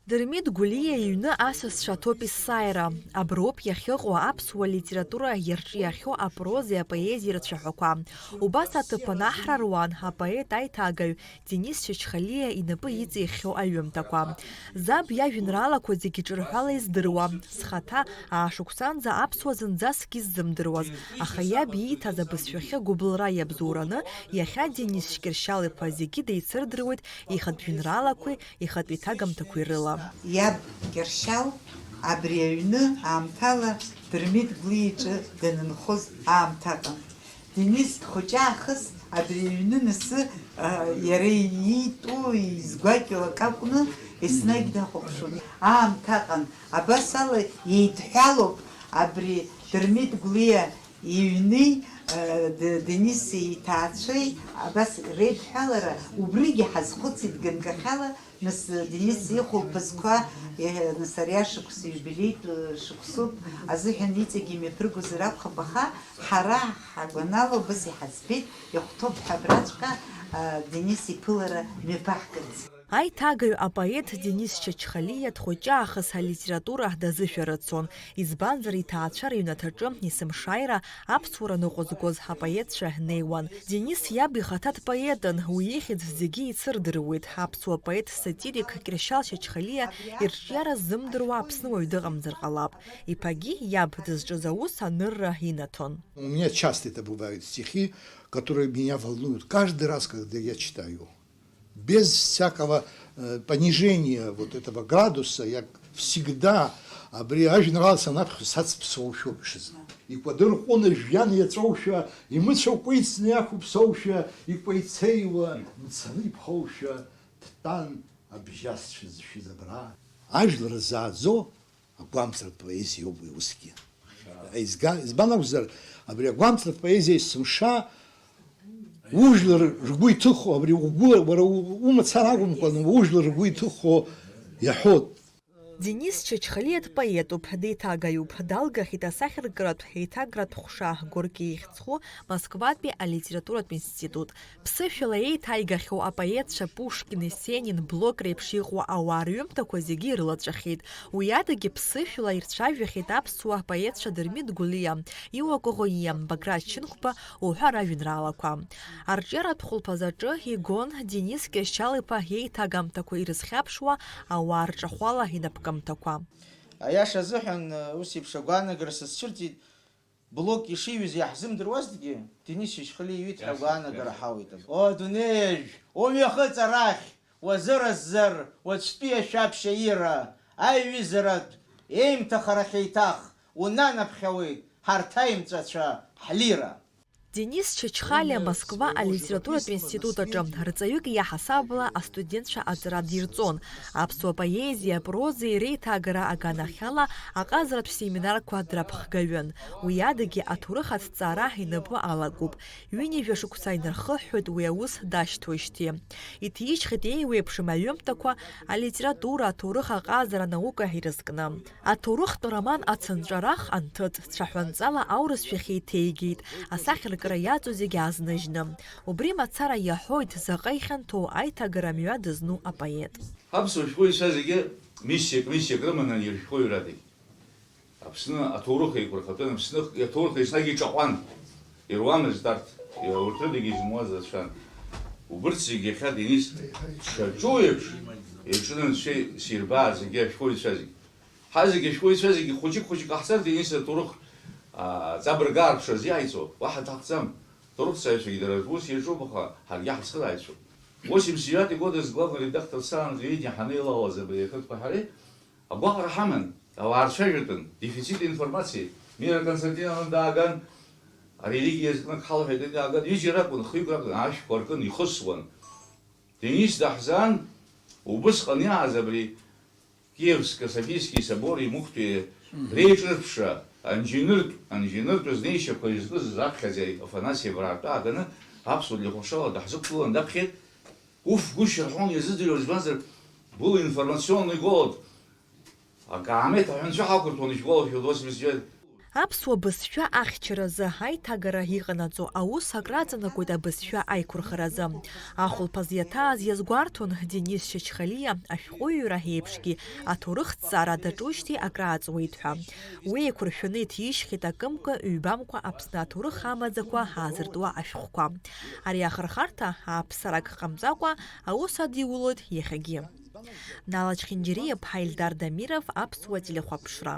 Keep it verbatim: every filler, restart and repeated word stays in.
Дырмит Гәлиа иҩны асасцәа аҭоуп есааира. Аброуп иахьыҟоу аԥсуа литература иарҿиахьоу апрозеи апоезиеи рцәаҳәақәа. Убас аҭыԥан аҳра руан апоет аиҭагаҩ Денис Чачхалиа инапы иҵиххьоу аҩымҭақәа. Заб иажәеинраалақәа зегьы ҿырҳәала издыруа, схаҭа аашықәсанӡа аԥсуа зынӡаск исзымдыруаз, аха иаб ииҭаз абызшәахьы гәыбылра иабзоураны, иахьа Денис Шькершьал-иԥа зегьы деицырдыруеит ихатә жәеинраалақәеи ихатә еиҭагамҭақәеи рыла. Иаб Кьыршьал абри аҩны аамҭала Дырмит Гәлиа иҿы данынхоз аамҭа аҟан. Денис дхәыҷаахыс абри аҩны нысы, а, иара иитәу, изгәакьоу акы акәны еснагь дахәаԥшуан. Аамҭа аҟан, абас ала еидҳәалоуп абри Дырмит Гәлиа иҩни, а, Д-, Дениси иҭаацәеи, абас реидҳәалара, убригьы ҳазхәыцит ганкахьала, Нас Денис ихәылԥазқәа, еҳ-, нас ари ашықәс иубилеитә, э, шықәсуп азыҳәан иҵегь имҩаԥыргозар акәхап, аха ҳара ҳгәанала убас иҳаӡбеит, ихәҭоуп ҳәа абраҵәҟьа, э, Денис иԥылара мҩаԥаҳгарц. Аиҭагаҩ апоет Денис Чачхалиа дхәыҷы аахыс алитература дазышәарыцон, избанзар, иҭаацәа рыҩнаҭаҿы есымшааира аԥсуара ныҟәызгоз апоетцәа неиуан. Денис иаб ихаҭа дпоетын, уи ихьӡ зегьы ицырдыруеит. Аԥсуа поет-сатирик Кьыршьал Чачхалиа ирҿиара ззымдыруа Аԥсны уаҩ дыҟамзар ҟалап. Иԥагьы иаб дызҿыз аус анырра инаҭон. У меня часто это бывают стихи, которые меня волнуют. Каждый раз, когда я читаю, без всякого, э, понижения вот этого градуса, я всегда абри ажәеинраала санаԥхьо сацԥсоушәоуп ишызбо. Икәадыр ҟәына жәҩан иаҵәоушәа, имыцәо кәицны иақәыԥсоушәа, икәеицеиуа мцаны иԥхоушәа, дтәан абжьас шәыз-, шәыз абра. Ажәлар рзааӡо агәамҵратә поезиоуп уи усгьы. Изга-, избан акәзар, абри агәамҵратә поезиа есымша ужәлар ргәы иҭыхо, абри угәы, уара у-, умацара акәымкәан, ужәлар ргәы иҭыхо иаҳәоит. Денис Чачхалиа дпоетуп, деиҭагаҩуп, далгахьеит асахьаркратә еиҭагратә ҟәша Горки ихьӡ зху Москватәи алитературатә институт. Ԥсышәала еиҭаигахьоу апоетцәа Пушкин, Есенин, Блок реиԥш иҟоу ауаа рҩымҭақәа зегьы ирылаҵәахьеит. Уи адагьы ԥсышәала ирцәажәахьеит аԥсуа поетцәа Дырмит Гәлиа, Иуа Коӷониа, Баграт Шьынқәба уҳәа ражәеинраалақәа. Арҿиаратә хәылԥазаҿы игон Денис Кьыршьал-иԥа иеиҭагамҭақәа ирызхьаԥшуа ауаа рҿахәала инапкымҭақәа. Аиаша азыҳәан, ус еиԥш агәаанагара сызцәырҵит. Блок ишиҩыз иаҳзымдыруазҭгьы, Денис Чачхалиа иҩит ҳәа агәаанагара ҳауит. О, дунеи ажә, умҩахыҵ арахь, уазыраззар, уаҵәтәи ашәаԥшь аира, аиҩызаратә еимҭахарахь еиҭах унанаԥхьауеит ҳарҭ аимҵәацәа ҳлира. Денис Чачхалиа Москва алитературатә институт аҿы рҵаҩык иаҳасабала астудентцәа аҵара дирҵон. Аԥсуа поезиеи апрозеи реиҭагара аганахьала аҟазаратә семинарқәа драԥхгаҩын. Уи адагьы аҭоурых аҭҵаара инапы алакуп. Ҩынҩажәа шықәса инархыҳәҳәоит уи аус дашьҭоуижьҭеи. Иҭижьхьеит еиуеиԥшым аҩымҭақәа, алитература, аҭоурых аҟазара, анаука ирызкны. Аҭоурыхтә роман Ацынҵәарах анҭыҵ, цәаҳәанҵала аурысшәахь еиҭеигеит, асахьаркыра иаҵоу зегьы аазныжьны. Убри мацара иаҳәоит, заҟа ихьанҭоу аиҭагара мҩа дызну апоет. Ҳаԥсуа шәҟәыҩҩцәа зегьы миссиак, миссиак рыманы иршәҟәыҩҩрадагь. Аԥсны аҭоурых еиқәырхатәын, Аԥсны аҭоурых еснагь иҿаҟәан. Ируамызт арҭ, урҭ рыдагьы изымуаз рацәан. Убырҭ зегь иахьа Денис дшаҿу еиԥш, иҿы анцәа сирбаа зегьы ашәҟәыҩҩцәа зегь. Ҳа зегьы ашәҟәыҩҩцәа зегьы хәыҷык-хәыҷык ҟаҳҵар, Денис аҭоурых, аа, ҵабыргаарԥшра азиааиҵо, уаҳа ҭахӡам. Аҭоурыхҭҵааҩцәагьы дара рус иаҿуп, аха ҳаргьы ҳацхырааҩцәоуп. Восемьдесят девятый год, главный редактор «Саанӡа» ҳанеилалаз абри ақыҭқәа ҳареи, агәаҟра ҳаман, ауаа рцәажәатәын, дефицит информации. Мира Константиновна дааган, арелигиа зкны ак ҳалҳәеит, дааган, ҩыџьа ракәын, хҩык ракәын, ашәқәа аркын, ихысуан. Денис даҳзаан, убысҟан иааз абри Киевско-Софийский собор имухтәи реиҿырԥшра, анџьиныртә, анџьиныртә знеишьақәа изкыз аԥхьаӡа Афанасиев раартәа ааганы аԥсуа длихәаԥшрала даҳзықәгылан даԥхьеит. Уф, гәышьа рҳәон иазыӡырҩуан, избанзар, был информационный голод. Акаамеҭ аҳәынҵәа ҳақәырҭуан, ишәгәалашәоит, восемьдесят девять. Аԥсуа бызшәа ахьчаразы аиҭагара иҟанаҵо аус акраҵанакуеит абызшәа аиқәырхаразы. Ахәылԥаз иаҭааз иазгәарҭон Денис Шьачхалиа ашәҟәыҩҩра еиԥшгьы аҭоурыхҭҵаара даҿужьҭеи акрааҵуеит ҳәа. Уи еиқәыршәаны иҭижьхьеит акымкәа-ҩбамкәа Аԥсны аҭоурых амаӡақәа аазыртуа ашәҟәқәа. Ари ахырхарҭа ааԥсарак ҟамҵакәа аус адиулоит иахьагьы. Нала Чхинџьариа-ԥҳа Ельдар Дамиров, Аԥсуа телехәаԥшра.